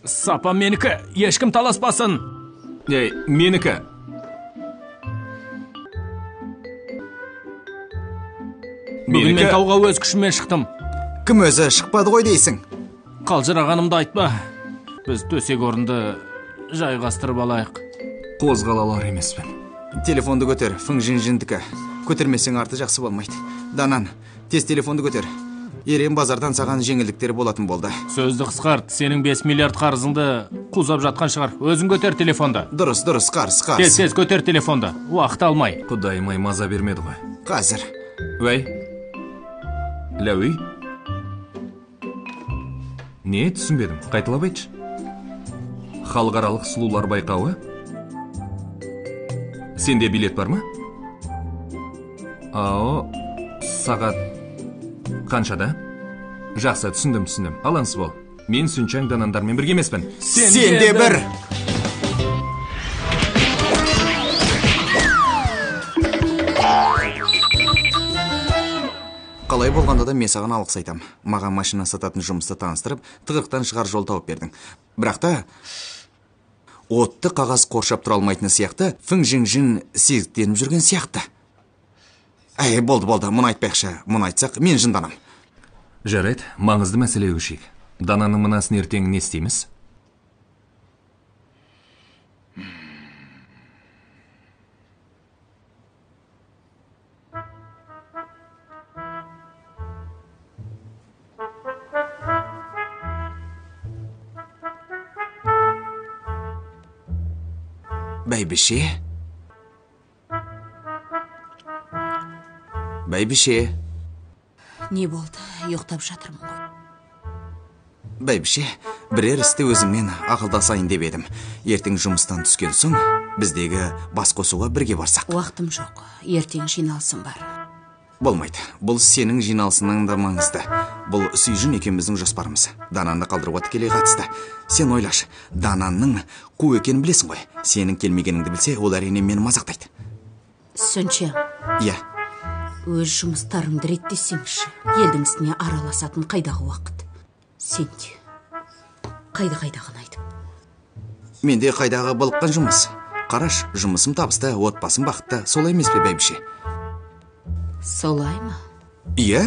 Сапа менікі, ешкім таласпасын. Ей, менікі. Бүгін мен тауға өз күшіммен шықтым. Кім өзі шықпады ғой дейсің? Қалжырағанымды айтпа. Біз төсек орынды жайғастырып алайық. Қозғалалар емеспін. Телефонды көтер, Фың Жин-Жиндікі. Көтермесең арты жақсы болмайды. Данан, тез телефонды көтер. Ерен базардан саған жеңілдіктер болатын болды. Сөзді қысқарт, сенің 5 миллиард қарызыңды қузап жатқан шығар. Өзің көтер телефонды. Дұрыс, дұрыс, қарыз, қарыз. Тез, тез көтер телефонды. Уақыт алмай. Құдайым ай, маза бермеді ғой. Қазір. Уәй. Ләуи. Не, түсінбедім. Қайталап айтшы. Халықаралық сұлулар байқауы? Сенде билет бар ма? Ау, сағат қаншада? Жақсы, түсіндім, түсіндім. Алаңсыз бол. Мен Сүнчаң Данандармен бірге емеспін. Сенде бір! Қалай болғанда да мен саған алғыс айтам. Маған машина сататын жұмысты таныстырып, тығырықтан шығар жол тауып бердің. Бірақ та отты қағаз қоршап тұра алмайтыны сияқты, Фың Жин-Жин сезіктеніп жүрген сияқты. Әй, болды, болды, мұны айтпайықшы. Мұны айтсақ, мен жынданам. Жарайды, маңызды мәселеге көшейік. Дананың мынасын ертең не істейміз? Бәйбіше? Бәйбіше? Не болды? Ұйықтап жатырмын ғой. Бәйбіше, бірер істі өзіңмен ақылдасайын деп едім. Ертең жұмыстан түскен соң біздегі бас қосуға бірге барсақ. Уақытым жоқ. Ертең жиналысым бар. Болмайды. Бұл сенің жиналысының да маңызды. Бұл Сүйжін екеуміздің жоспарымыз. Дананды қалдыруға тікелей қатысты. Сен ойлашы, Дананның қу екенін білесің ғой. Сенің келмегеніңді білсе, ол әрине мені мазақтайды. Сүнче. Иә. Өз жұмыстарыңды реттесеңші. Елдің ісіне араласатын қайдағы уақыт. Сен де қайда-қайдағын айтып. Менде қайдағы былыққан жұмыс. Қараш, жұмысым табысты, отбасым бақытты. Солай емес пе, бәйбіше? Солай ма? Иә.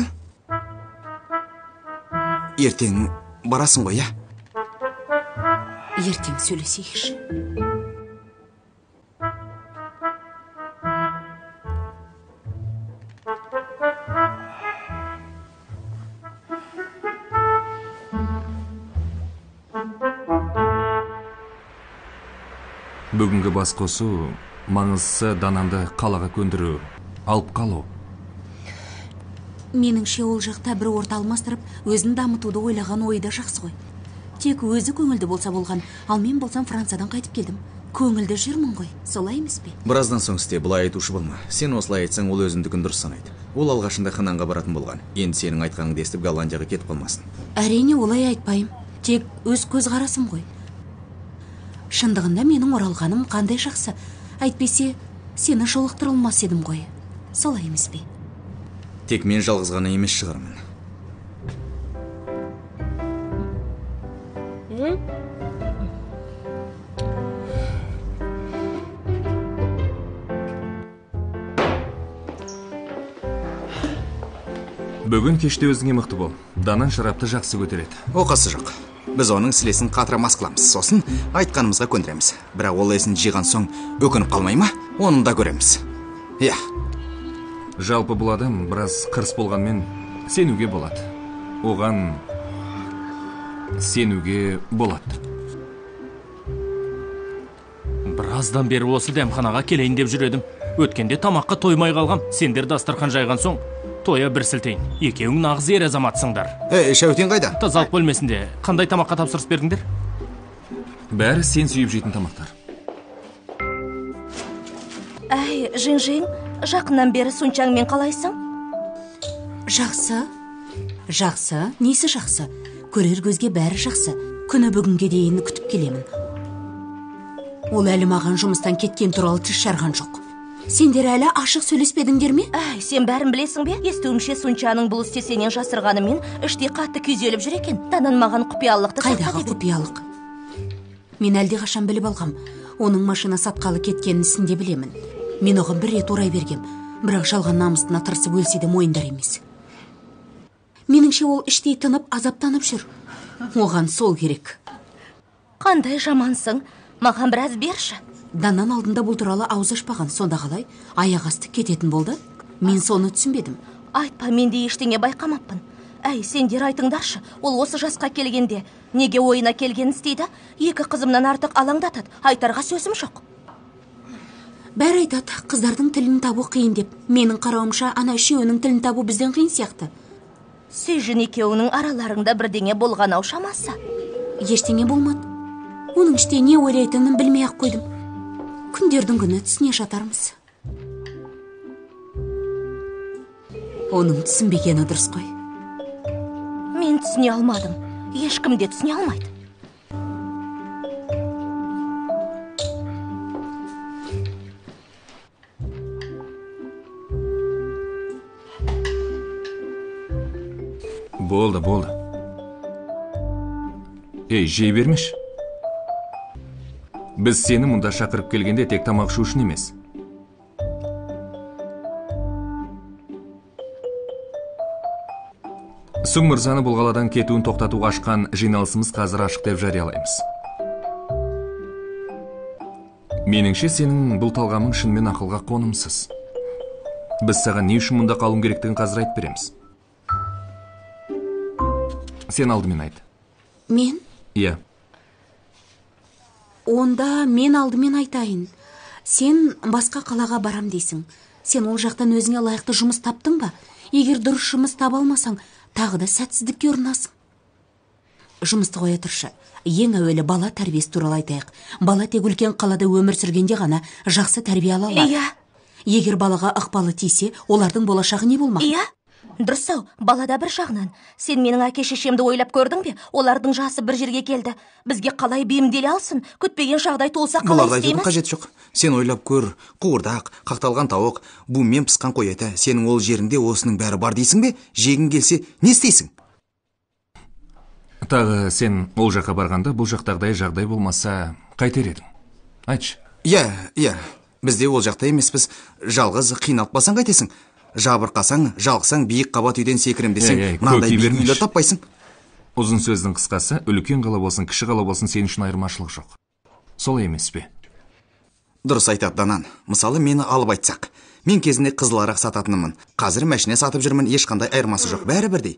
Ертең барасың ғой, иә? Ертең сөйлесейікші. Бүгінгі бас қосу маңыздысы Дананды қалаға көндіру, алып қалу. Меніңше ол жақта бір орта алмастырып, өзін дамытуды ойлаған ойы да жақсы ғой. Тек өзі көңілді болса болған, ал мен болсам Франциядан қайтып келдім. Көңілді жүрмін ғой, солай емес пе? Біраздан соң істе, бұлай айтушы болма. Сен осылай айтсаң, ол өзіндікін дұрыс санайды. Ол алғашында Хананға баратын болған. Енді сенің айтқаныңды естіп Голландияға кетіп қалмасын. Әрине олай айтпаймын. Тек өз көзқарасым ғой. Шындығында менің оралғаным қандай жақсы. Әйтпесе, сені жолықтырылмас едім ғой. Солай емес пе? Тек мен жалғыз ғана емес шығармын. Бүгін кеште өзіңе мықты бол. Данан шарапты жақсы көтереді. Оқасы жоқ. Біз оның сілесін қатыра мас қыламыз. Сосын айтқанымызға көндіреміз. Бірақ ол есін жиған соң өкініп қалмай ма? Оны да көреміз. Иә. Жалпы бұл адам біраз қырс болғанмен сенуге болады. Оған сенуге болады. Біраздан бері осы дәмханаға келейін деп жүр едім. Өткенде тамаққа тоймай қалғам. Сендер дастархан жайған соң тоя бір сілтейін. Екеуің нағыз ер азаматсыңдар. Ей, Шәутен қайда? Тазалық бөлмесінде. Қандай тамаққа тапсырыс бердіңдер? Бәрі сен сүйіп жейтін тамақтар. Әй, Жин-Жин, жақыннан бері Сунчаңмен қалайсың? Жақсы. Жақсы. Несі жақсы? Көрер көзге бәрі жақсы. Күні бүгінге дейін күтіп келемін. Ол әлі маған жұмыстан кеткен туралы тіс жарған жоқ. Сендер әлі ашық сөйлеспедіңдер ме? Әй, сен бәрін білесің бе? Естуімше, Сунчаның бұл істе сенен жасырғанымен іштей қатты күйзеліп жүр екен. Данан маған құпиялықты сақта Қайдағы деп. құпиялық? Мен әлдеқашан біліп алғам. Оның машина сатқалы кеткенін ісінде білемін. Мен оған бір рет орай бергем, бірақ жалған намысына тырысып өлсе де мойындар емес. Меніңше, ол іштей тынып, азаптанып жүр. Оған сол керек. Қандай жамансың? Маған біраз берші. Даннан алдында бұл туралы ауыз ашпаған, сонда қалай аяқ асты кететін болды? Мен соны түсінбедім. Айтпа, мен де ештеңе байқамаппын. Әй, сендер айтыңдаршы, ол осы жасқа келгенде неге ойына келгенін істейді? Екі қызымнан артық алаңдатады, айтарға сөзім жоқ. Бәрі айтады, қыздардың тілін табу қиын деп. Менің қарауымша, ана үшеуінің тілін табу бізден қиын сияқты. Сүйжін екеуінің араларыңда бірдеңе болған ау шамасы. Ештеңе болмады. Оның іште не ойлайтынын білмей ақ қойдым. Күндердің күні түсіне жатармыз. Оның түсінбегені дұрыс қой. Мен түсіне алмадым. Ешкім де түсіне алмайды. Болды, болды. Ей, жей бермеші. Біз сені мұнда шақырып келгенде тек тамақ ішу үшін емес. Сұң мырзаны бұл қаладан кетуін тоқтатуға ашқан жиналысымыз қазір ашық деп жариялаймыз. Меніңше, сенің бұл талғамың шынымен ақылға қонымсыз. Біз саған не үшін мұнда қалуың керектігін қазір айтып береміз. Сен алдымен айт. Мен? Иә. Онда мен алдымен айтайын. Сен басқа қалаға барам дейсің. Сен ол жақтан өзіңе лайықты жұмыс таптың ба? Егер дұрыс жұмыс таба алмасаң, тағы да сәтсіздікке ұрынасың. Жұмысты қоя тұршы. Ең әуелі бала тәрбиесі туралы айтайық. Бала тек үлкен қалада өмір сүргенде ғана жақсы тәрбие ала алады. Иә. Егер балаға ықпалы тисе, олардың болашағы не болмақ? Иә. Дұрыс ау, балада бір жағынан. Сен менің әке шешемді ойлап көрдің бе? Олардың жасы бір жерге келді. Бізге қалай бейімделе алсын? Күтпеген жағдай туылса қалай Бұларды айтудың істейміз? қажеті жоқ. Сен ойлап көр, қуырдақ, қақталған тауық, бумен пысқан қой еті. Сенің ол жеріңде осының бәрі бар дейсің бе? Жегің келсе, не істейсің? Тағы сен ол жаққа барғанда бұл жақтағыдай жағдай болмаса қайтер едің? Айтшы. Иә, иә. Бізде ол жақта емеспіз. Жалғыз қиналып қалсаң қайтесің? Жабырқасаң, жалықсаң, биік қабат үйден секірем десең, Ей, ей, мынандай көки биік бермеші. үйлер таппайсың. Ұзын сөздің қысқасы, үлкен қала болсын, кіші қала болсын, сен үшін айырмашылық жоқ. Солай емес пе? Дұрыс айтады Данан. Мысалы, мені алып айтсақ. Мен кезінде қызыл арақ сататынмын. Қазір мәшине сатып жүрмін, ешқандай айырмасы жоқ. Бәрі бірдей.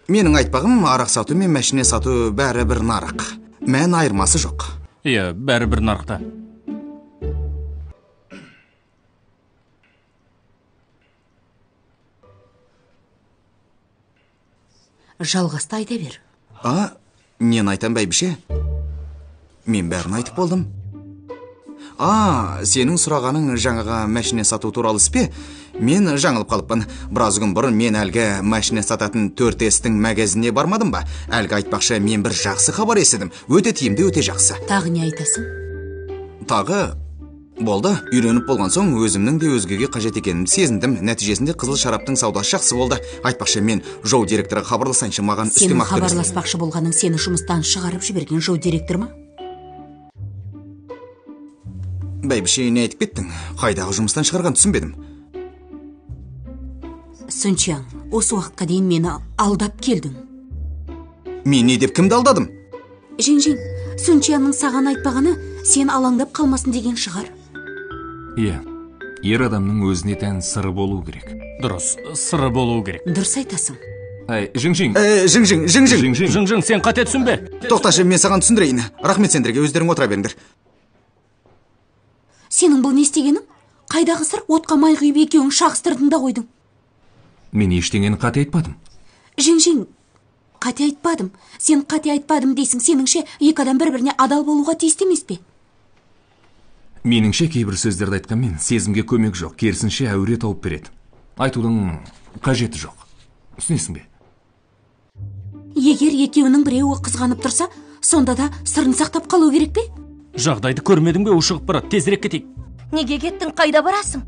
Менің айтпағым, арақ сату мен мәшине сату бәрі бір нарық. Мән айырмасы жоқ. Иә, бәрі бір нарықта. Жалғасты айта бер. А, нені айтам бәйбіше? Мен бәрін айтып болдым. А, сенің сұрағаның жаңағы мәшине сату туралы іс пе? Мен жаңылып қалыппын. Біраз күн бұрын мен әлгі мәшине сататын 4С-тің магазиніне бармадым ба? Әлгі айтпақшы, мен бір жақсы хабар естідім. Өте тиімді, өте жақсы. Тағы не айтасың? Тағы болды. Үйреніп болған соң өзімнің де өзгеге қажет екенімді сезіндім. Нәтижесінде қызыл шараптың саудасы жақсы болды. Айтпақшы, мен жол директорға хабарласайыншы, маған Сенің үстемақы төлесін. хабарласпақшы болғаның сені жұмыстан шығарып жіберген жол директор ма? Бәйбіше, не айтып кеттің? Қайдағы жұмыстан шығарған түсінбедім. Сүнчаң, осы уақытқа дейін мені алдап келдің. Мен не деп кімді алдадым? Жин-жин, Сүнчаңның саған айтпағаны сен алаңдап қалмасын деген шығар. Иә, ер адамның өзіне тән сыры болу керек. Дұрыс, сыры болу керек. Дұрыс айтасың. Әй, Жing-жing. Жing-жing, жing-жing. Жing-жing. Жың-жың, сен қате түсінбе. Тоқташы, мен саған түсіндірейін. Рахмет сендерге, өздерің отыра беріңдер. Сенің бұл не істегенің? Қайдағы сыр? Отқа май құйып екеуің шағыстырдың да қойдың. Мен ештеңені қате айтпадым. Жing-жing, қате айтпадым. Сен қате айтпадым дейсің. Сеніңше екі адам бір-біріне адал болуға тиісті емес пе? Меніңше кейбір сөздерді айтқанмен сезімге көмек жоқ, керісінше әуре тауып береді. Айтудың қажеті жоқ. Түсінесің бе? Егер екеуінің біреуі қызғанып тұрса, сонда да сырын сақтап қалу керек пе? Жағдайды көрмедің бе, ушығып барады. Тезірек кетейік. Неге кеттің, қайда барасың?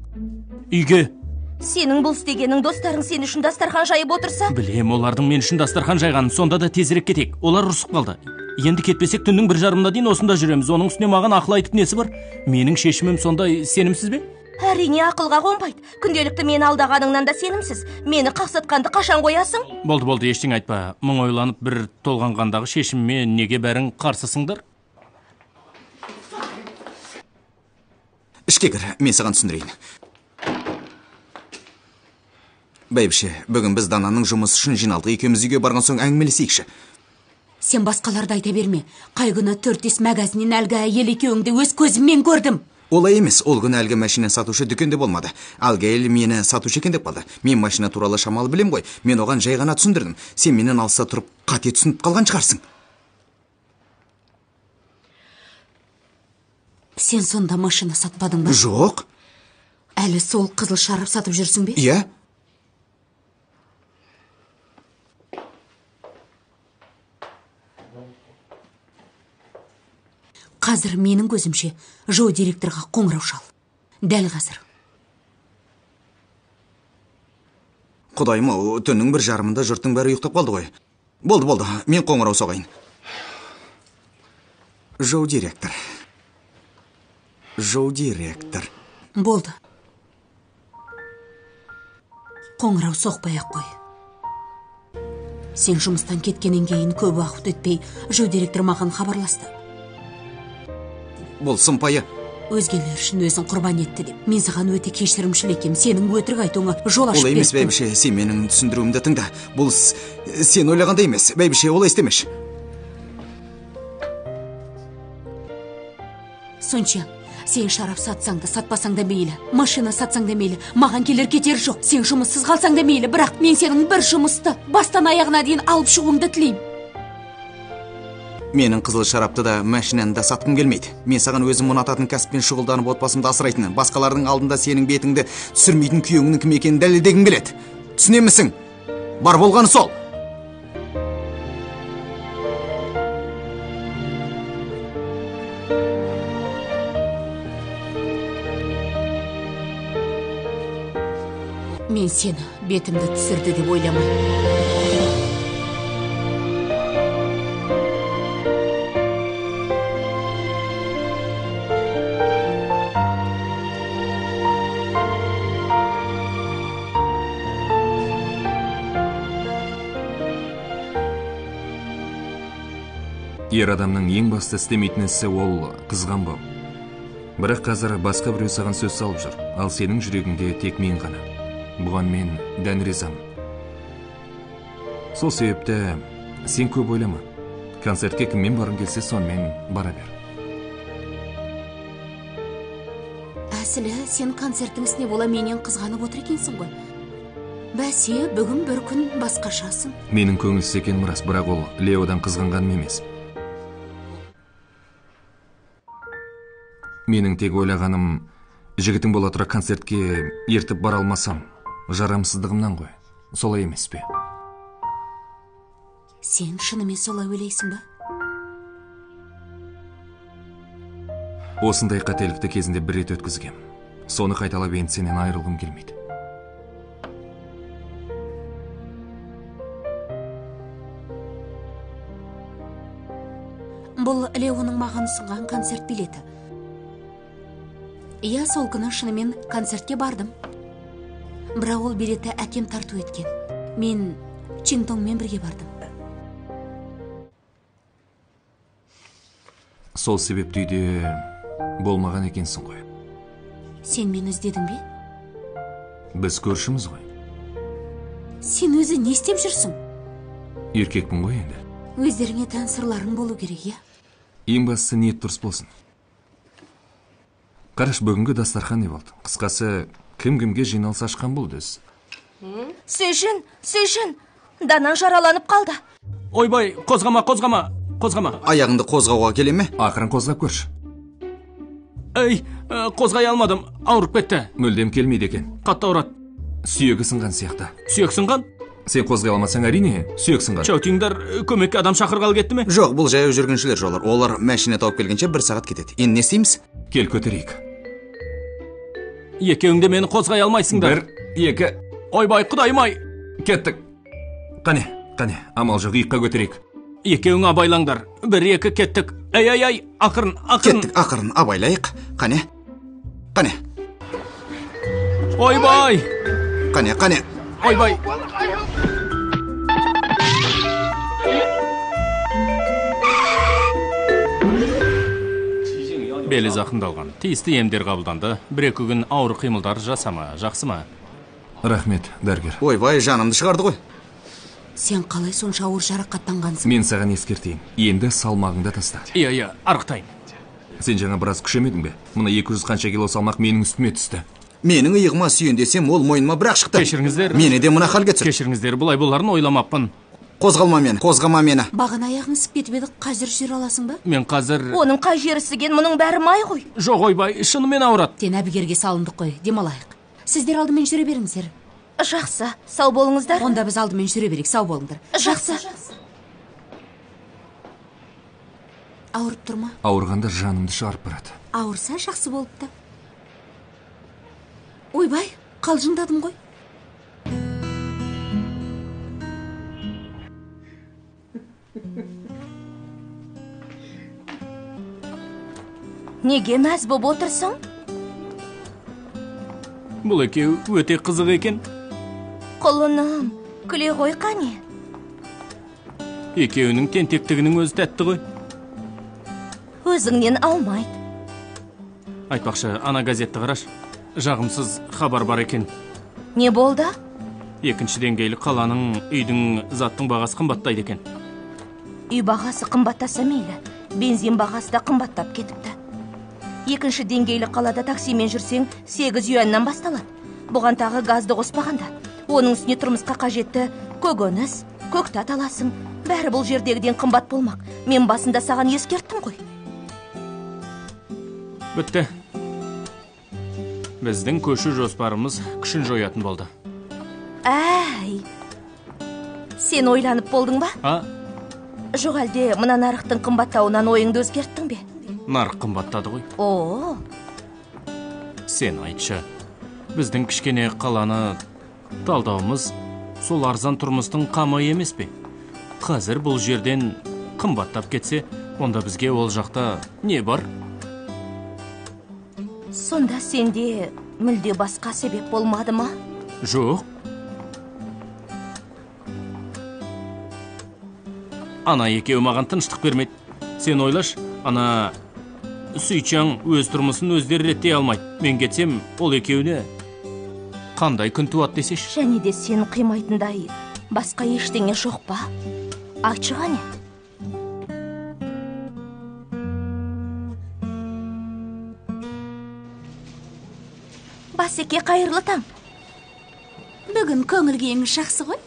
Үйге. Сенің бұл істегенің достарың сен үшін дастархан жайып отырса? Білем, олардың мен үшін дастархан жайғанын, сонда да тезірек кетейік. Олар ұрысып қалды. Енді кетпесек түннің 1:30-на дейін осында жүреміз. Оның үстіне маған ақыл айтып несі бар? Менің шешімім сондай сенімсіз бе? Әрине ақылға қонбайды. Күнделікті мені алдағаныңнан да сенімсіз. Мені қақсатқанды қашан қоясың? Болды, болды, ештеңе айтпа. Мың ойланып бір толғанғандағы шешіміме неге бәрің қарсысыңдар? Ішке кір, мен саған түсіндірейін. Бәйбіше, бүгін біз Дананың жұмысы үшін жиналдық. Екеуміз үйге барған соң әңгімелесейікші. Сен басқаларды айта берме. Қай күні 4 магазиннен әлгі әйел екеуіңді өз көзіммен көрдім. Олай емес, ол күні әлгі машина сатушы дүкенде болмады. Әлгі әйел мені сатушы екен деп қалды. Мен машина туралы шамалы білем ғой. Мен оған жай ғана түсіндірдім. Сен менен алыста тұрып қате түсініп қалған шығарсың. Сен сонда машина сатпадың ба? Жоқ. Әлі сол қызыл шарап сатып жүрсің бе? Иә. Қазір менің көзімше Жо директорға қоңырау шал. Дәл қазір. Құдайым ау, түннің 1:30-ында жұрттың бәрі ұйықтап қалды ғой. Болды, болды, мен қоңырау соғайын. Жо директор. Жо директор. Болды. Қоңырау соқпай ақ қой. Сен жұмыстан кеткеннен кейін көп уақыт өтпей, Жо директор маған хабарласты. Бұл сұмпайы. Өзгелер үшін өзін құрбан етті деп. Мен саған өте кешірімшіл екем. Сенің өтірік айтуыңа жол ашып Олай емес, бердім. Бәйбіше, сен менің түсіндіруімді тыңда. Бұл сен ойлағандай емес. Бәйбіше, олай істемеші. Сонша, сен шарап сатсаң да, сатпасаң да мейлі, машина сатсаң да мейлі, маған келер кетер жоқ. Сен жұмыссыз қалсаң да мейлі, бірақ мен сенің бір жұмысты бастан аяғына дейін алып шығуыңды тілеймін. Менің қызыл шарапты да, машинаны да сатқым келмейді. Мен саған өзім ұнататын кәсіппен шұғылданып отбасымды асырайтын, басқалардың алдында сенің бетіңді түсірмейтін күйеуіңнің кім екенін дәлелдегім келеді. Түсінемісің? Бар болғаны сол. Мен сені бетімді түсірді деп ойламаймын. Ер адамның ең басты істемейтін ісі ол қызғанбау. Бірақ қазір басқа біреу саған сөз салып жүр, ал сенің жүрегіңде тек мен ғана. Бұған мен дән ризамын. Сол себепті сен көп ойлама. Концертке кіммен барғың келсе, сонымен бара бер. Әсілі, сен концерттің ісіне бола менен қызғанып отыр екенсің ғой. Бәсе, бүгін бір күн басқашасың. Менің көңілсіз екенім рас, бірақ ол Леодан қызғанғаным емес. Менің тек ойлағаным, жігітің бола тұра концертке ертіп бара алмасам, жарамсыздығымнан ғой. Солай емес пе? Сен шынымен солай ойлайсың ба? Осындай қателікті кезінде бір рет өткізгем. Соны қайталап енді сенен айырылғым келмейді. Бұл Леоның маған ұсынған концерт билеті. Иә, сол күні шынымен концертке бардым. Бірақ ол билетті әкем тарту еткен. Мен Чинтоңмен бірге бардым. Сол себепті үйде болмаған екенсің ғой. Сен мені іздедің бе? Біз көршіміз ғой. Сен өзі не істеп жүрсің? Еркекпін ғой енді. Өздеріңе тән сырларың болу керек, иә? Ең бастысы ниет дұрыс болсын. Қараш, бүгінгі дастархан не болды? Қысқасы, кім-кімге жиналыс ашқан болды өзі? Сүйшін, Сүйшін, Данан жараланып қалды. Ойбай, қозғама, қозғама, қозғама. Аяғыңды қозғауға келе ме? Ақырын қозғап көрші. Ей, қозғай алмадым, ауырып кетті. Мүлдем келмейді екен. Қатты ауырады. Сүйегі сынған сияқты. Сүйек сынған? Сен қозғай алмасаң, әрине, сүйек сынған. Чаутиңдар көмекке адам шақырғалы кетті ме? Жоқ, бұл жаяу жүргіншілер жолы. Олар машина тауып келгенше 1 сағат кетеді. Енді не істейміз? Кел көтерейік. Екеуің де мені қозғай алмайсыңдар. 1, 2. Ойбай, құдайым-ай. Кеттік. Қане, қане, амал жоқ, иыққа көтерейік. Екеуің абайлаңдар. 1, 2, кеттік. Ай, ай, ай, ақырын, ақырын. Кеттік, ақырын, абайлайық. Қане, қане. Ойбай. Қане, қане. Ойбай. Белі зақымдалған. Тиісті емдер қабылданды. 1-2 күн ауыр қимылдар жасама, жақсы ма? Рахмет, дәрігер. Ойбай, жанымды шығарды ғой. Сен қалай сонша ауыр жарақаттанғансың? Мен саған ескертейін. Енді салмағыңды таста. Иә, иә, арықтайын. Сен жаңа біраз күшемедің бе? Мына 200 қанша кило салмақ менің үстіме түсті. Менің иығыма сүйендесем, ол мойныма бірақ шықты. Кешіріңіздер. Мені де мына халге түсірді. Кешіріңіздер, бұлай боларын ойламаппын. Қозғалма мені, қозғама мені. Бағана аяғың ісіп кетіп еді, қазір жүре аласың ба? Мен қазір... Оның қай жері ісіген, мұның бәрі май ғой. Жоқ, ойбай, шынымен ауырады. Сен әбігерге салындық қой, демалайық. Сіздер алдымен жүре беріңіздер. Жақсы, сау болыңыздар. Онда біз алдымен жүре берейік, сау болыңдар. Жақсы. Ауырып тұр ма? Ауырғанда жанымды шығарып барады. Ауырса жақсы болыпты. Ойбай, қалжыңдадым ғой. Неге мәз боп отырсың? Бұл екеуі өте қызық екен. Құлыным, күле ғой қане. Екеуінің тентектігінің өзі тәтті ғой. Өзіңнен алмайды. Айтпақшы, ана газетті қараш. Жағымсыз хабар бар екен. Не болды? Екінші деңгейлі қаланың үйдің заттың бағасы қымбаттайды екен. Үй бағасы қымбаттаса мейлі, бензин бағасы да қымбаттап кетіпті. Екінші деңгейлі қалада таксимен жүрсең 8 юаннан басталады. Бұған тағы газды қоспағанда. Оның үстіне тұрмысқа қажетті көкөніс, көктат аласың. Бәрі бұл жердегіден қымбат болмақ. Мен басында саған ескерттім ғой. Бітті. Біздің көшу жоспарымыз күшін жоятын болды. Әй, сен ойланып болдың ба? А? Жоқ әлде мына нарықтың қымбаттауынан ойыңды өзгерттің бе? Нарық қымбаттады ғой. О. Сен айтшы, біздің кішкене қаланы талдауымыз сол арзан тұрмыстың қамы емес пе? Қазір бұл жерден қымбаттап кетсе, онда бізге ол жақта не бар? Сонда сенде мүлде басқа себеп болмады ма? Жоқ. Ана екеуі маған тыныштық бермейді. Сен ойлаш, ана Сүйчаң өз тұрмысын өздері реттей алмайды. Мен кетсем, ол екеуіне қандай күн туады десеші? Және де сен қимайтындай басқа ештеңе жоқ па? Айтшы қане. Басеке, қайырлы таң. Бүгін көңіл күйіңіз жақсы ғой?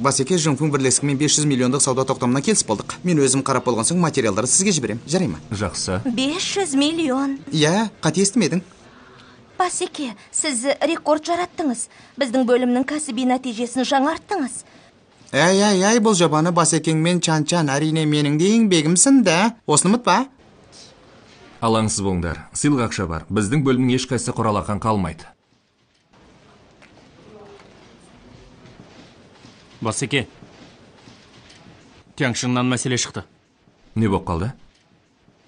Басеке, Жыңфың бірлестігімен 500 миллиондық сауда тоқтамына келісіп болдық. Мен өзім қарап болған соң материалдарды сізге жіберем. Жарай ма? Жақсы. 500 миллион. Иә, қате естімедің. Басеке, сіз рекорд жараттыңыз. Біздің бөлімнің кәсіби нәтижесін жаңарттыңыз. Әй, әй, әй, бұл жобаны Басекеңмен Чан-Чан, әрине менің де еңбегімсін да. Осыны ұмытпа. Алаңсыз болыңдар. Сыйлық ақша бар. Біздің бөлімнің ешқайсысы құралақан қалмайды. Басеке, Тяңшыңнан мәселе шықты. Не боп қалды?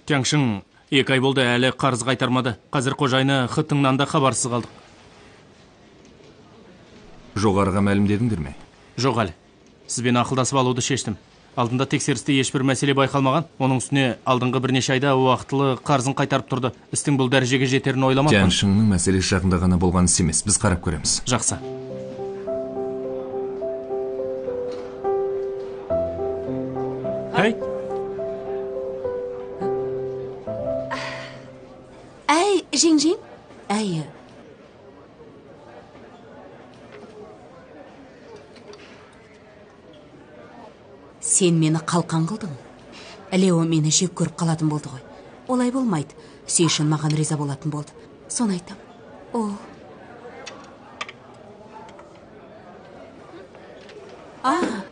Тяңшың 2 ай болды, әлі қарыз қайтармады. Қазір қожайыны Хытыңнан да хабарсыз қалдық. Жоғарыға мәлімдедіңдер ме? Жоқ әлі. Сізбен ақылдасып алуды шештім. Алдында тексерісте ешбір мәселе байқалмаған. Оның үстіне алдыңғы бірнеше айда уақытылы қарызын қайтарып тұрды. Істің бұл дәрежеге жетерін ойламаппын. Тяңшыңның мәселесі жақында ғана болған іс емес. Біз қарап көреміз. Жақсы. Әй. Әй, Жең-Жең. Әй. Сен мені қалқан қылдың. Лео мені жек көріп қалатын болды ғой. Олай болмайды. Сүйшін маған риза болатын болды. Соны айтам. О.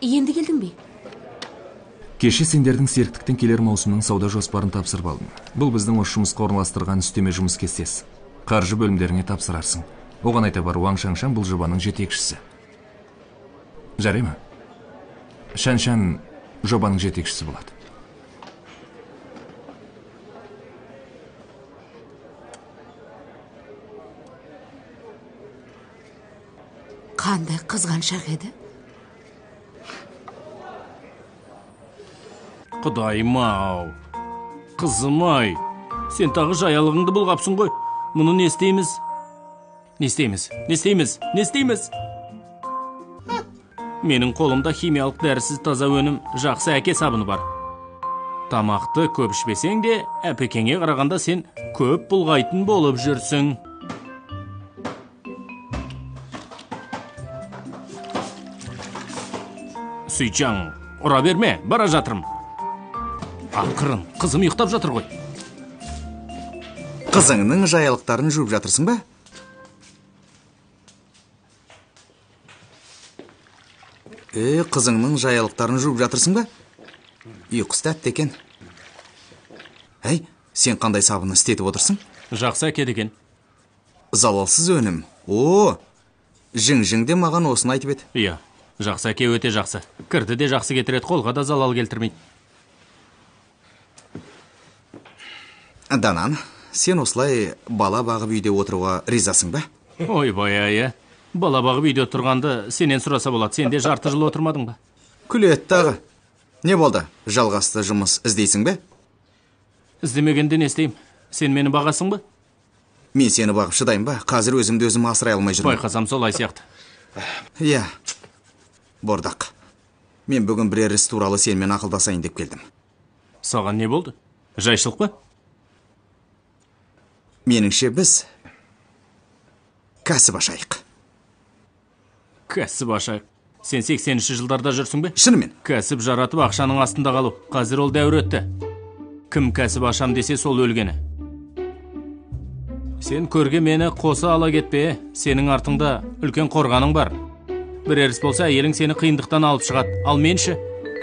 Енді келдің бе? Кеше сендердің серіктіктен келер маусымның сауда жоспарын тапсырып алдым. Бұл біздің осы жұмысқа орналастырған үстеме жұмыс кестесі. Қаржы бөлімдеріңе тапсырарсың. Оған айта бар, Уаң Шаншан бұл жобаның жетекшісі. Жарай ма? Шаншан жобаның жетекшісі болады. Қандай қызғаншақ еді? Құдайым-ау, қызым-ай, сен тағы жаялығыңды бұлғапсың ғой. Мұны не істейміз? Не істейміз? Не істейміз? Не істейміз? Менің қолымда химиялық дәрісіз таза өнім, жақсы әке сабыны бар. Тамақты көп ішпесең де, әпекеңе қарағанда сен көп бұлғайтын болып жүрсің. Сүйчаң, ұра берме, бара жатырмын. Ақырын, қызым ұйықтап жатыр ғой. Қызыңның жаялықтарын жуып жатырсың ба? Қызыңның жаялықтарын жуып жатырсың ба? Ұйқысы тәтті екен. Әй, сен қандай сабын істетіп отырсың? Жақсы әке деген. Залалсыз өнім. О, жің-жің де маған осыны айтып еді. Иә, жақсы әке өте жақсы. Кірді де жақсы кетіреді, қолға да залал келтірмейді. Данан, сен осылай бала бағып үйде отыруға ризасың ба? Ойбай, ай, бала бағып үйде отырғанды сенен сұраса болады. Сен де жарты жыл отырмадың ба? Күледі тағы. Не болды? Жалғасты жұмыс іздейсің бе? Іздемегенде не істеймін? Сен мені бағасың ба? Мен сені бағып шыдаймын ба? Қазір өзімді өзім асырай алмай жүрмін. Байқасам солай сияқты. Иә, Бордақ. Мен бүгін бірер іс туралы сенімен ақылдасайын деп келдім. Саған не болды? Жайшылық па? Меніңше біз кәсіп ашайық. Кәсіп ашайық. Сен 80-ші жылдарда жүрсің бе? Шынымен. Кәсіп жаратып ақшаның астында қалу. Қазір ол дәуір өтті. Кім кәсіп ашам десе сол өлгені. Сен көрге мені қоса ала кетпе. Сенің артыңда үлкен қорғаның бар. Бірер іс болса әйелің сені қиындықтан алып шығады. Ал мен ше,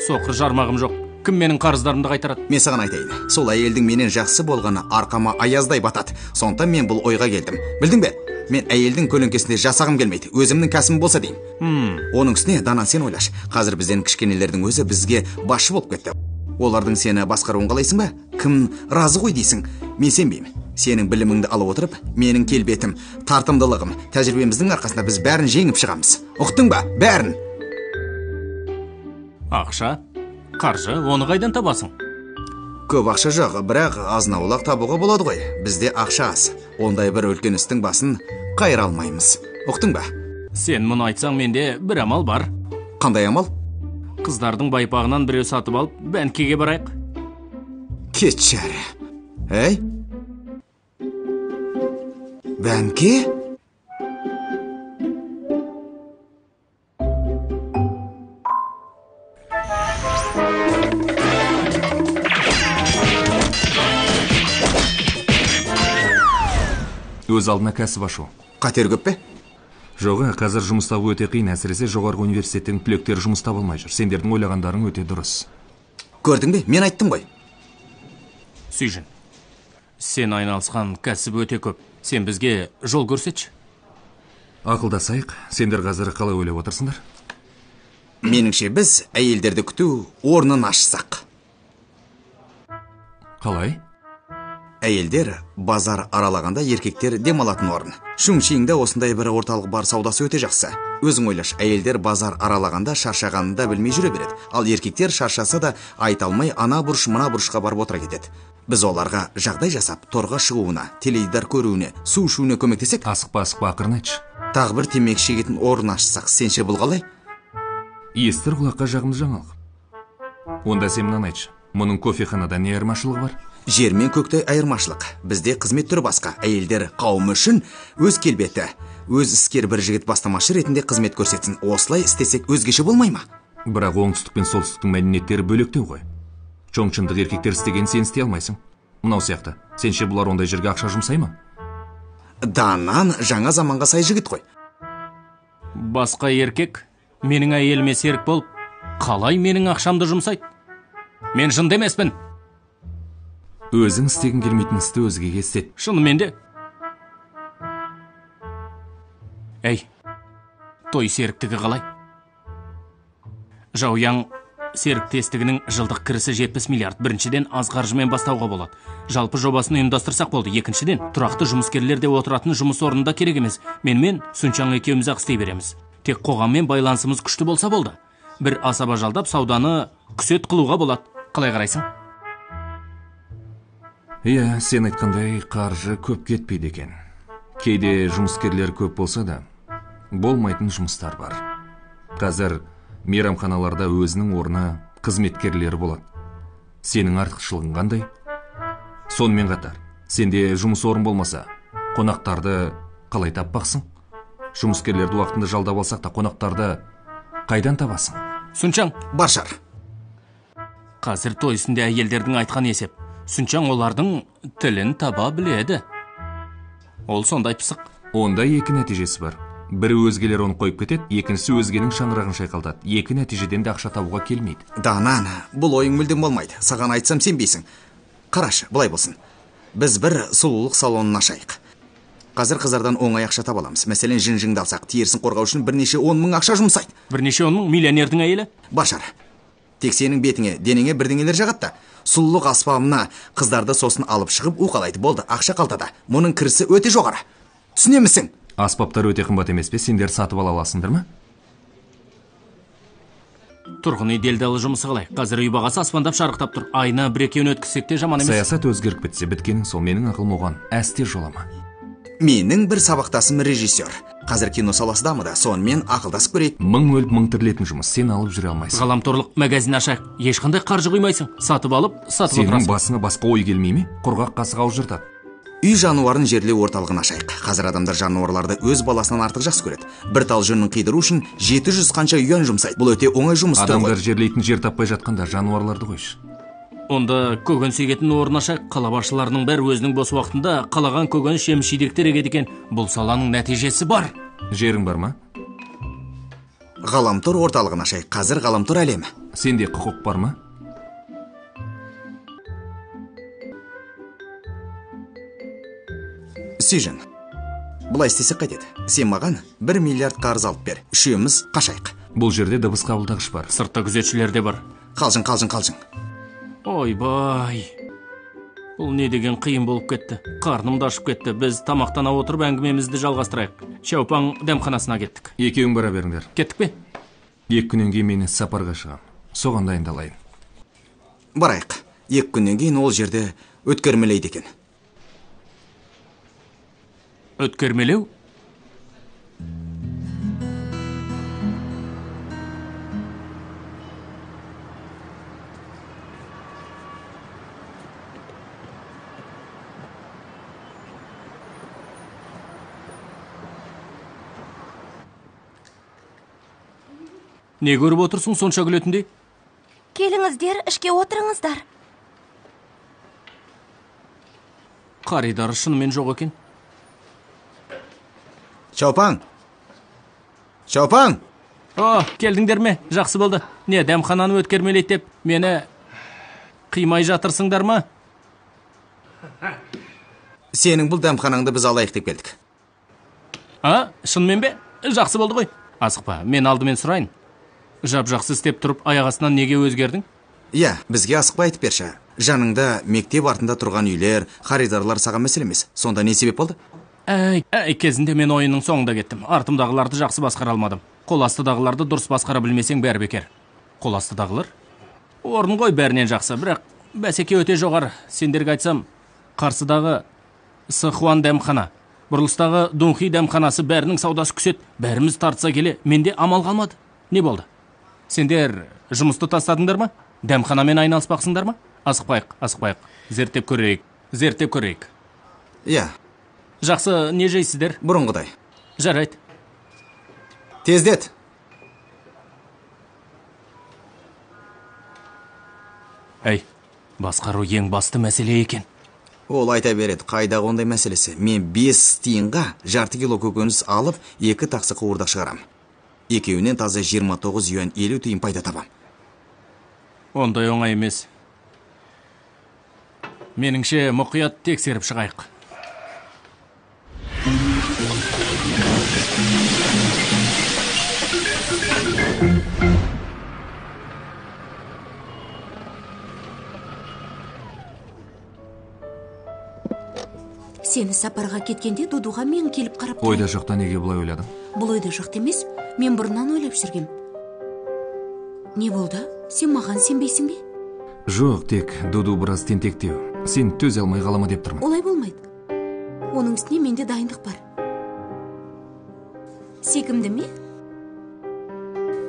соқыр жармағым жоқ. Кім менің қарыздарымды қайтарады? Мен саған айтайын. Сол әйелдің менен жақсы болғаны арқама аяздай батады. Сондықтан мен бұл ойға келдім. Білдің бе? Мен әйелдің көлеңкесінде жасағым келмейді. Өзімнің кәсібім болса деймін. Оның үстіне, Данан, сен ойлашы. Қазір бізден кішкенелердің өзі бізге басшы болып кетті. Олардың сені басқаруын қалайсың ба? Кім разы ғой дейсің? Мен сенбеймін. Сенің біліміңді алып отырып, менің келбетім, тартымдылығым, тәжірибеміздің арқасында біз бәрін жеңіп шығамыз. Ұқтың ба? Бәрін. Ақша, қаржы, оны қайдан табасың? Көп ақша жоқ, бірақ азын-аулақ табуға болады ғой. Бізде ақша аз. Ондай бір үлкен істің басын қайыра алмаймыз. Ұқтың ба? Сен мұны айтсаң, менде бір амал бар. Қандай амал? Қыздардың байпағынан біреу сатып алып, бәнкеге барайық. Кетші әрі. Әй? Бәнке? Өз алдына кәсіп ашу. Қатер көп пе? Жоға, қазір жұмыс табу өте қиын, әсіресе жоғарғы университеттің түлектері жұмыс таба алмай жүр. Сендердің ойлағандарың өте дұрыс. Көрдің бе? Мен айттым ғой. Сүйжін, сен айналысқан кәсіп өте көп. Сен бізге жол көрсетші. Ақылдасайық. Сендер қазір қалай ойлап отырсыңдар? Меніңше біз әйелдерді күту орнын ашсақ. Қалай? Әйелдер базар аралағанда еркектер демалатын орын. Шүңшиңде осындай бір орталық бар, саудасы өте жақсы. Өзің ойлаш, әйелдер базар аралағанда шаршағанын да білмей жүре береді. Ал еркектер шаршаса да айта алмай ана бұрыш мына бұрышқа барып отыра кетеді. Біз оларға жағдай жасап, торға шығуына, теледидар көруіне, су ішуіне көмектесек. Асықпа, асықпа, ақырын айтшы. Тағы бір темекі шегетін орын ашсақ, сенше бұл қалай? Естір құлаққа жағымды жаңалық. Онда сен мынаны айтшы. Мұның кофеханада не айырмашылығы бар? Жер мен көкте айырмашылық. Бізде қызмет түрі басқа. Әйелдер қауымы үшін өз келбеті, өз іскер бір жігіт бастамашы ретінде қызмет көрсетсін. Осылай істесек өзгеше болмай ма? Бірақ оңтүстік пен солтүстіктің мәдениеттері бөлектеу ғой. Чоңчындық еркектер істеген сен істей алмайсың. Мынау сияқты. Сенше бұлар ондай жерге ақша жұмсай ма? Данан жаңа заманға сай жігіт қой. Басқа еркек Менің әйеліме серік болып, қалай менің ақшамды жұмсайды? Мен жынды емеспін. Өзің істегің келмейтін істі өзгеге істет. Шынымен де. Әй, той серіктігі қалай? Жауяң серіктестігінің жылдық кірісі 70 миллиард. Біріншіден, аз қаржымен бастауға болады. Жалпы жобасын ұйымдастырсақ болды. Екіншіден, тұрақты жұмыскерлер де отыратын жұмыс орнында керек емес. Менімен Сунчаң екеуміз ақ істей береміз. Тек қоғаммен байланысымыз күшті болса болды. Бір асаба жалдап сауданы күсет қылуға болады. Қалай қарайсың? Иә, сен айтқандай қаржы көп кетпейді екен. Кейде жұмыскерлер көп болса да, болмайтын жұмыстар бар. Қазір мейрамханаларда өзінің орны қызметкерлері болады. Сенің артықшылығың қандай? Сонымен қатар, сенде жұмыс орын болмаса, қонақтарды қалай таппақсың? Жұмыскерлерді уақытында жалдап алсақ та, қонақтарды қайдан табасың? Сунчаң, бар шығар. Қазір той үстінде әйелдердің айтқан есеп. Сунчаң олардың тілін таба біледі. Ол сондай пысық. Онда екі нәтижесі бар. Бірі өзгелер оны қойып кетеді, екіншісі өзгенің шаңырағын шайқалтады. Екі нәтижеден де ақша табуға келмейді. Данан, бұл ойың мүлдем болмайды. Саған айтсам сенбейсің. Қарашы, былай болсын. Біз бір сұлулық салонын ашайық. Қазір қыздардан оңай ақша таба аламыз. Мәселен, жін-жіңді алсақ, терісін қорғау үшін бірнеше 10 мың ақша жұмсайды. Бірнеше 10 мың миллионердің әйелі? Бар шығар. Тек сенің бетіңе, денеңе бірдеңелер жағады да. Сұлулық аспабына қыздарды сосын алып шығып уқалайды. Болды, ақша қалтада. Мұның кірісі өте жоғары. Түсінемісің? Аспаптар өте қымбат емес пе? Сендер сатып ала аласыңдар ма? Тұрғын үй делдалы жұмысы қалай? Қазір үй бағасы аспандап шарықтап тұр. Айына бір-екеуін өткізсек те жаман емес. Саясат өзгеріп кетсе, біткенің сол. Менің ақылым оған әсте жолама. Менің бір сабақтасым режиссер. Қазір кино саласы дамыды. Сонымен ақылдасып көрейік. Мың өліп мың тірілетін жұмыс. Сен алып жүре алмайсың. Ғаламторлық магазин ашайық. Ешқандай қаржы құймайсың. Сатып алып, сатып отырасың. Сенің басыңа басқа ой келмей ме? Құрғақ қасық ауыз жыртады. Үй жануарын жерлеу орталығын ашайық. Қазір адамдар жануарларды өз баласынан артық жақсы көреді. Бір тал жүнін қидыру үшін 700 қанша юан жұмсайды. Бұл өте оңай жұмыс түрі ғой. Адамдар жерлейтін жер таппай жатқанда жануарларды қойшы. Онда көкөніс егетін орын ашайық. Қала басшыларының бәрі өзінің бос уақытында қалаған көкөніс жеміс жидектер егеді екен. Бұл саланың нәтижесі бар. Жерің бар ма? Ғаламтор орталығын ашайық. Қазір ғаламтор әлемі. Сенде құқық бар ма? Сүйжін, былай істесек қайтеді? Сен маған 1 миллиард қарыз алып бер. Үшеуміз қашайық. Бұл жерде дыбыс қабылдағыш бар. Сыртта күзетшілер де бар. Қалжың, қалжың, қалжың. Ойбай, бұл не деген қиын болып кетті. Қарным да ашып кетті. Біз тамақтана отырып әңгімемізді жалғастырайық. Шәупаң дәмханасына кеттік. Екеуің бара беріңдер. Кеттік пе? 2 күннен кейін мен сапарға шығам. Соған дайындалайын. Барайық. 2 күннен кейін ол жерде өткермелейді екен. Өткермелеу? Не көріп отырсың сонша күлетіндей? Келіңіздер, ішке отырыңыздар. Қаридары шынымен жоқ екен. Шаупаң! Шаупаң! О, келдіңдер ме? Жақсы болды. Не, дәмхананы өткермелейді деп мені қимай жатырсыңдар ма? Сенің бұл дәмханаңды біз алайық деп келдік. А, шынымен бе? Жақсы болды ғой. Асықпа, мен алдымен сұрайын. Жап-жақсы істеп тұрып, аяқ астынан неге өзгердің? Иә, бізге асықпай айтып берші. Жаныңда мектеп артында тұрған үйлер, харидарлар саған мәселе емес. Сонда не себеп болды? Әй, кезінде мен ойынның соңында кеттім. Артымдағыларды жақсы басқара алмадым. Қол астыдағыларды дұрыс басқара білмесең бәрі бекер. Қол астыдағылар? Орын ғой бәрінен жақсы, бірақ бәсеке өте жоғары. Сендерге айтсам, қарсыдағы Сыхуан дәмхана, бұрылыстағы Дунхи дәмханасы бәрінің саудасы күсет. Бәріміз тартса келе, менде амал қалмады. Не болды? Сендер жұмысты тастадыңдар ма? Дәмханамен айналыспақсыңдар ма? Асықпайық, асықпайық. Зерттеп көрейік, зерттеп көрейік. Иә. Жақсы, не жейсіздер? Бұрынғыдай. Жарайды. Тездет. Әй, басқару ең басты мәселе екен. Ол айта береді, қайдағы ондай мәселесі. Мен 5 тиынға жарты кило көкөніс алып, 2 тақсы қуырдақ шығарам. Екеуінен таза 29 юань 50 тиын пайда табам. Ондай оңай емес. Меніңше мұқият тексеріп шығайық. Сені сапарға кеткенде Дудуға мен келіп қарап тұрайын. Ойда жоқта неге бұлай ойладың? Бұл ойда жоқты емес, мен бұрыннан ойлап жүргем. Не болды? Сен маған сенбейсің бе? Жоқ, тек Дуду біраз тентектеу. Сен төзе алмай қалама деп тұрмын. Олай болмайды. Оның үстіне менде дайындық бар. Секімді ме?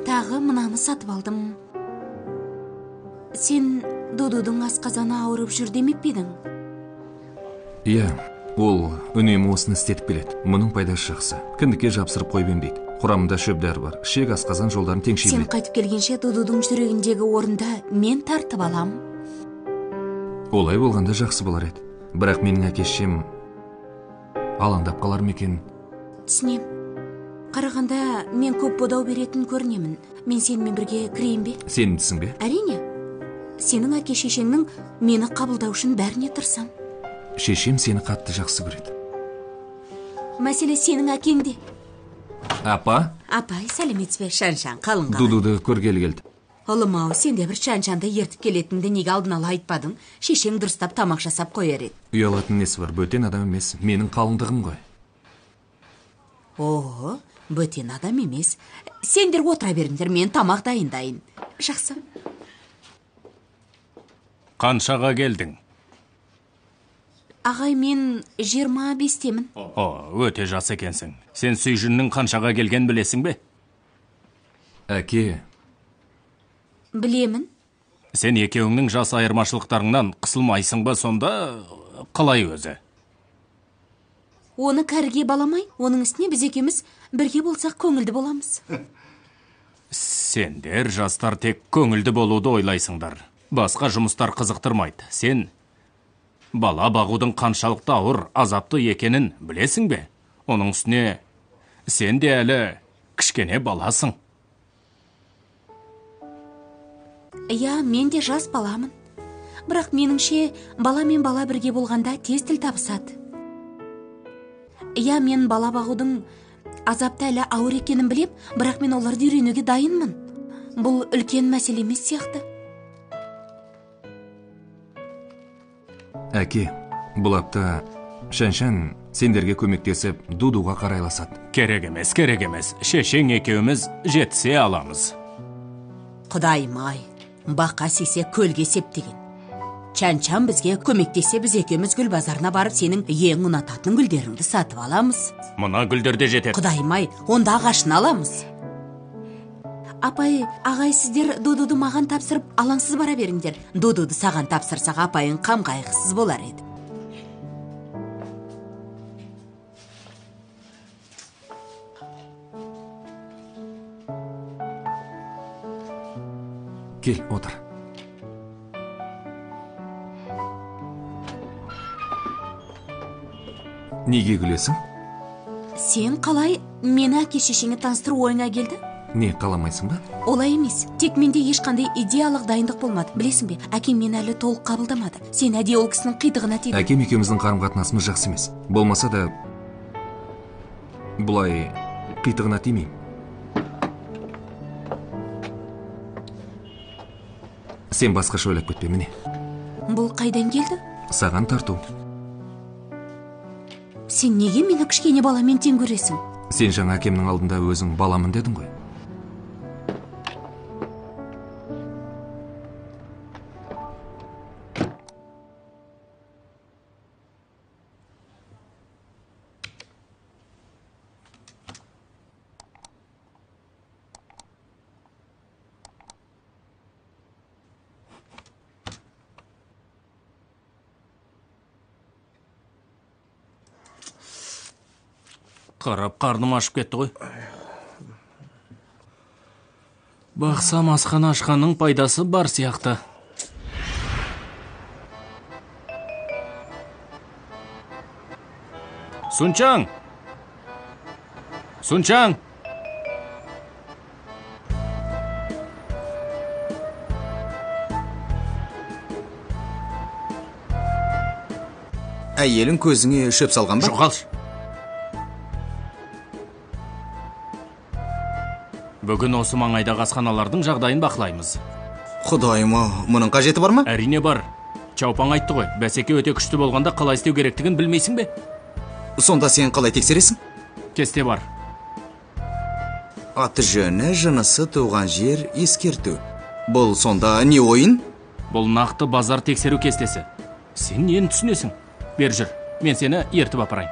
Тағы мынаны сатып алдым. Сен Дудудың асқазаны ауырып жүр демеп пе едің? Иә, ол үнемі осыны істетіп келеді. Мұның пайдасы жақсы. Кіндікке жапсырып қойып емдейді. Құрамында шөп дәрі бар. Ішек асқазан жолдарын теңшей Сен біледі. қайтып келгенше Дудудың жүрегіндегі орынды мен тартып алам. Олай болғанда жақсы болар еді. Бірақ менің әке-шешем алаңдап қалар ма екен? Түсінем. Қарағанда мен көп бодау беретін көрінемін. Мен сенімен бірге кірейін бе? Сенімдісің бе? Әрине. Сенің әке-шешеңнің мені қабылдау үшін бәріне тырысам. Шешем сені қатты жақсы көреді. Мәселе сенің әкеңде. Апа? Апай, сәлеметсіз бе? Шаншан, қалың қалай? Дудуды көргелі келді. Ұлым ау, сен де бір Шаншанды ертіп келетінді неге алдын ала айтпадың? Шешең дұрыстап тамақ жасап қояр еді. Ұялатын несі бар, бөтен адам емес, менің қалыңдығым ғой. О, бөтен адам емес. Сендер отыра беріңдер, мен тамақ дайындайын. Жақсы. Қаншаға келдің? Ағай, мен 25-темін. О, өте жас екенсің. Сен Сүйжіннің қаншаға келген білесің бе? Әке. Білемін. Сен екеуіңнің жас айырмашылықтарыңнан қысылмайсың ба сонда қалай өзі? Оны кәріге баламай, оның үстіне біз екеуміз бірге болсақ көңілді боламыз. Сендер жастар тек көңілді болуды ойлайсыңдар. Басқа жұмыстар қызықтырмайды. Сен бала бағудың қаншалықты ауыр, азапты екенін білесің бе? Оның үстіне сен де әлі кішкене баласың. Иә, мен де жас баламын. Бірақ меніңше бала мен бала бірге болғанда тез тіл табысады. Иә, мен бала бағудың азапты әлі ауыр екенін білем, бірақ мен оларды үйренуге дайынмын. Бұл үлкен мәселе емес сияқты. Әке, бұл апта Шаншан сендерге көмектесіп Дудуға қарайласады. Керек емес, керек емес. Шешең екеуміз жетісе аламыз. Құдайым ай, бақа сесе көлге септеген. Чанчан бізге көмектесе, біз екеуміз гүл базарына барып сенің ең ұнататын гүлдеріңді сатып аламыз. Мына гүлдер де жетеді. Құдайым ай, онда ағашын аламыз. Апай, ағай, сіздер Дудуды маған тапсырып, алаңсыз бара беріңдер. Дудуды саған тапсырсақ, апайың қам қайғысыз болар еді. Кел, отыр. Неге күлесің? Сен қалай мені әке-шешеңе таныстыру ойыңа келді? Не, қаламайсың ба? Олай емес. Тек менде ешқандай идеялық дайындық болмады. Білесің бе, әкем мені әлі толық қабылдамады. Сен әдейі ол кісінің қитығына тидің. Әкем екеуміздің қарым-қатынасымыз жақсы емес. Болмаса да бұлай қитығына тимеймін. Сен басқаша ойлап кетпе, міне. Бұл қайдан келді? Саған тарту. Сен неге мені кішкене баламен тең көресің? Сен жаңа әкемнің алдында өзің баламын дедің ғой. Қарап қарным ашып кетті ғой. Бақсам асхана ашқанның пайдасы бар сияқты. Сунчаң! Сунчаң! Әйелің көзіңе шөп салған ба? Жоғалшы. Бүгін осы маңайдағы асханалардың жағдайын бақылаймыз. Құдайым-ау, мұның қажеті бар ма? Әрине бар. Чаупаң айтты ғой, бәсеке өте күшті болғанда қалай істеу керектігін білмейсің бе? Сонда сен қалай тексересің? Кесте бар. Аты жөні, жынысы, туған жер, ескерту. Бұл сонда не ойын? Бұл нақты базар тексеру кестесі. Сен нені түсінесің? Бер жүр, мен сені ертіп апарайын.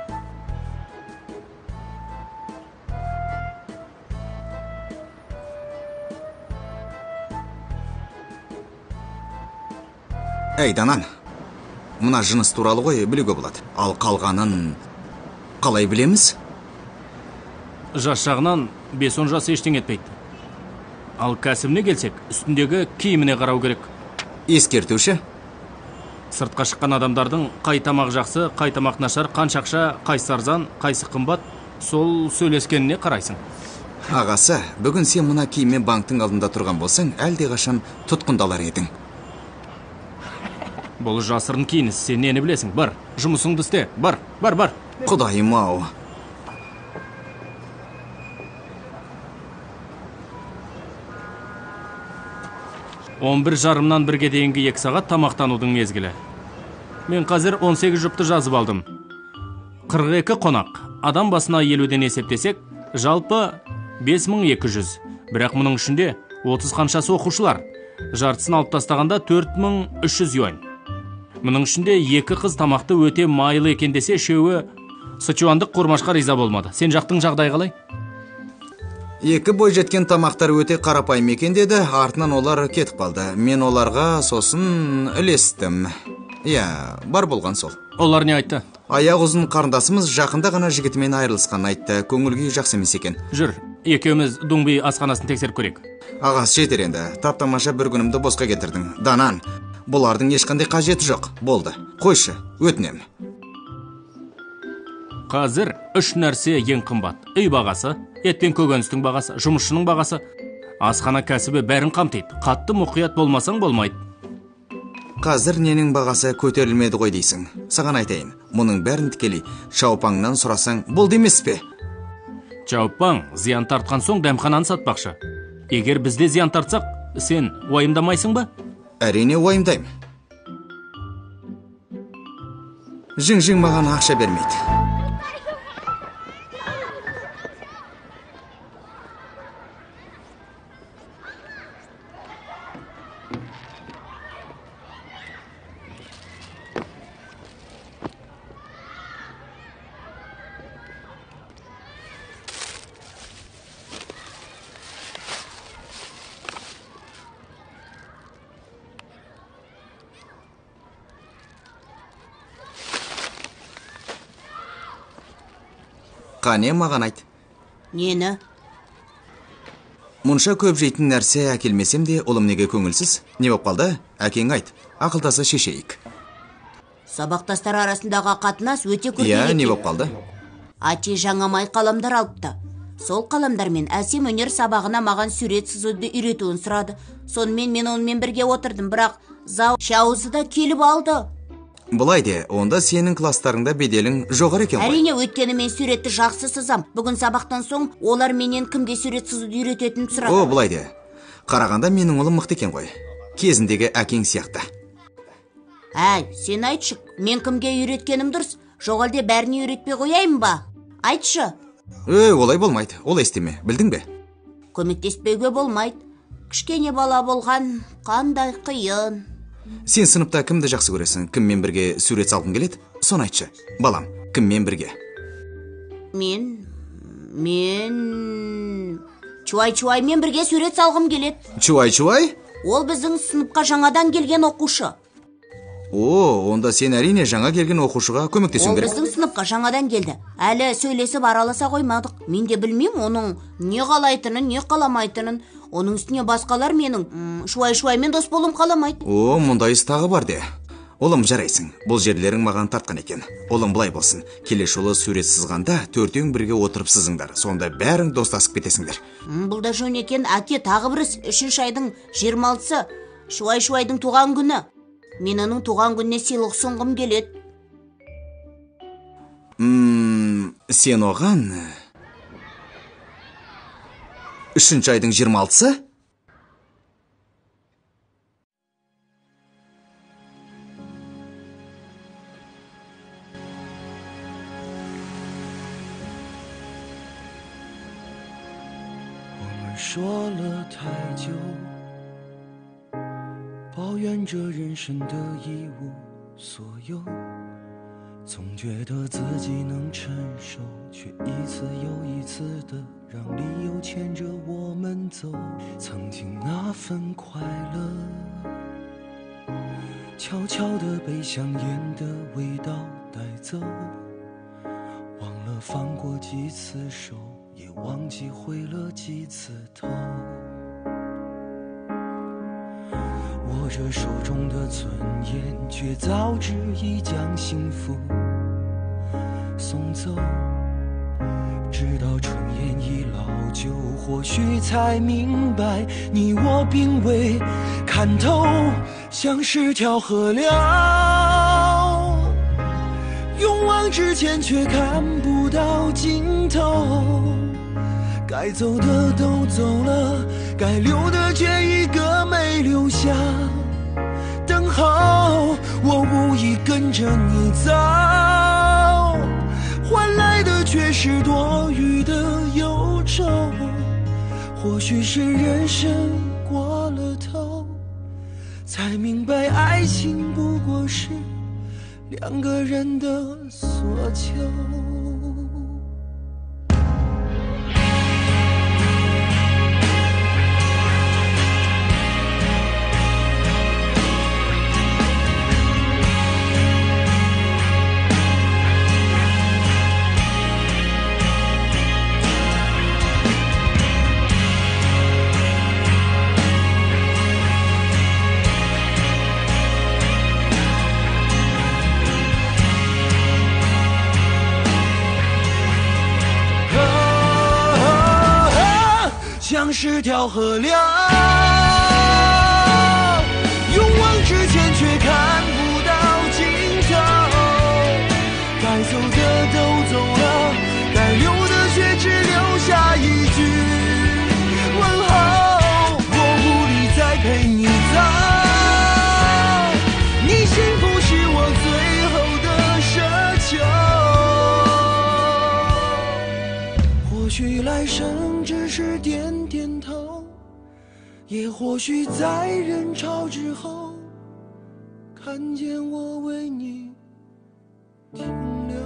Әй, Данан, мына жыныс туралы ғой білуге болады. Ал қалғанын қалай білеміз? Жас жағынан 5-10 жас ештеңе етпейді. Ал кәсібіне келсек, үстіндегі киіміне қарау керек. Ескертуші? Сыртқа шыққан адамдардың қай тамақ жақсы, қай тамақ нашар, қанша ақша, қайсы арзан, қайсы қымбат, сол сөйлескеніне қарайсың. Ағасы, бүгін сен мына киіммен банктың алдында тұрған болсаң, әлдеқашан тұтқындалар едің. Бұл жасырын киініс, сен нені білесің? Бар, жұмысыңды істе, бар, бар, бар. Құдайым-ау. Он бір жарымнан бірге дейінгі 2 сағат тамақтанудың мезгілі. Мен қазір 18 жұпты жазып алдым. 42 қонақ. Адам басына 50-ден есептесек, жалпы 5200. Бірақ мұның ішінде 30 қаншасы оқушылар. Жартысын алып тастағанда 4300 юань. Мұның ішінде 2 қыз тамақты өте майлы екен десе, үшеуі сычуандық қурмашқа риза болмады. Сен жақтың жағдайы қалай? 2 бой жеткен тамақтар өте қарапайым екен деді, артынан олар кетіп қалды. Мен оларға сосын ілестім. Иә, бар болған сол. Олар не айтты? Аяқ ұзын қарындасымыз жақында ғана жігітімен айырылысқанын айтты. Көңіл күйі жақсы емес екен. Жүр, екеуміз Дуңби асханасын тексеріп көрейік. Ағасы, жетер енді. Тап-тамаша бір күнімді босқа кетірдің. Данан, бұлардың ешқандай қажеті жоқ. Болды. Қойшы, өтінем. Қазір 3 нәрсе ең қымбат. Үй бағасы, ет пен көкөністің бағасы, жұмысшының бағасы. Асхана кәсібі бәрін қамтиды. Қатты мұқият болмасаң болмайды. Қазір ненің бағасы көтерілмеді ғой дейсің. Саған айтайын, мұның бәрін тікелей Чаупаңнан сұрасаң болды емес пе? Чаупаң зиян тартқан соң дәмхананы сатпақшы. Егер бізде зиян тартсақ, сен уайымдамайсың ба? Әрине уайымдаймын. Жың-жың маған ақша бермейді. Қане, маған айт. Нені? Мұнша көп жейтін нәрсе әкелмесем де, ұлым неге көңілсіз? Не боп қалды? Әкең айт. Ақылдаса шешейік. Сабақтастар арасындағы қатынас өте күрделі. Иә, не боп қалды? Ате жаңа май қаламдар алыпты. Сол қаламдармен әсем өнер сабағына маған сурет сызуды үйретуін сұрады. Сонымен мен онымен бірге отырдым, бірақ Зау Шаузы да келіп алды. Былай де, онда сенің кластарыңда беделің жоғары екен ғой. Әрине, өйткені мен суретті жақсы сызам. Бүгін сабақтан соң олар менен кімге сурет сызуды үйрететінін сұрады. О, былай де. Қарағанда менің ұлым мықты екен ғой. Кезіндегі әкең сияқты. Әй, сен айтшы, мен кімге үйреткенім дұрыс? Жоқ әлде бәріне үйретпей қояйын ба? Айтшы. Ей, олай болмайды. Олай істеме, білдің бе? Көмектеспеуге болмайды. Кішкене бала болған қандай қиын. Сен сыныпта кімді жақсы көресің? Кіммен бірге сурет салғың келеді? Соны айтшы. Балам, кіммен бірге? Мен Чуай-Чуаймен бірге сурет салғым келеді. Чуай-Чуай? Ол біздің сыныпқа жаңадан келген оқушы. О, онда сен әрине жаңа келген оқушыға көмектесуің керек. Ол біздің сыныпқа жаңадан келді. Әлі сөйлесіп араласа қоймадық. Мен де білмеймін оның не қалайтынын, не қаламайтынын. Оның үстіне басқалар менің Шуай-Шуаймен дос болуым қаламайды. О, мұндай іс тағы бар де. Ұлым, жарайсың. Бұл жерлерің маған тартқан екен. Ұлым, былай болсын. Келесі жолы сурет сызғанда төртеуің бірге отырып сызыңдар. Сонда бәрің достасып кетесіңдер. Бұл да жөн екен. Әке, тағы бір іс. 3 айдың 26-сы Шуай-Шуайдың туған күні. Мен оның туған күніне сыйлық ұсынғым келеді. Сен оған 3-ші айдың 26-сы? 说了太久，抱怨着人生的一无所有，总觉得自己能承受，却一次又一次的让理由牵着我们走。曾经那份快乐，悄悄地被香烟的味道带走，忘了放过几次手，也忘记回了几次头。握着手中的尊严，却早知已将幸福送走。直到春烟已老旧，或许才明白，你我并未看透，像是条河流，勇往直前却看不到尽头。该走的都走了，该留的却一个没留下。等候，我无意跟着你走，换来的却是多余的忧愁。或许是人生过了头，才明白爱情不过是两个人的所求。像是条河流，勇往直前却看不到尽头。该走的都走了，该留的却只留下一句问候。我无力再陪你走，你幸福是我最后的奢求。或许来生只是点点头，也或许在人潮之后，看见我为你停留。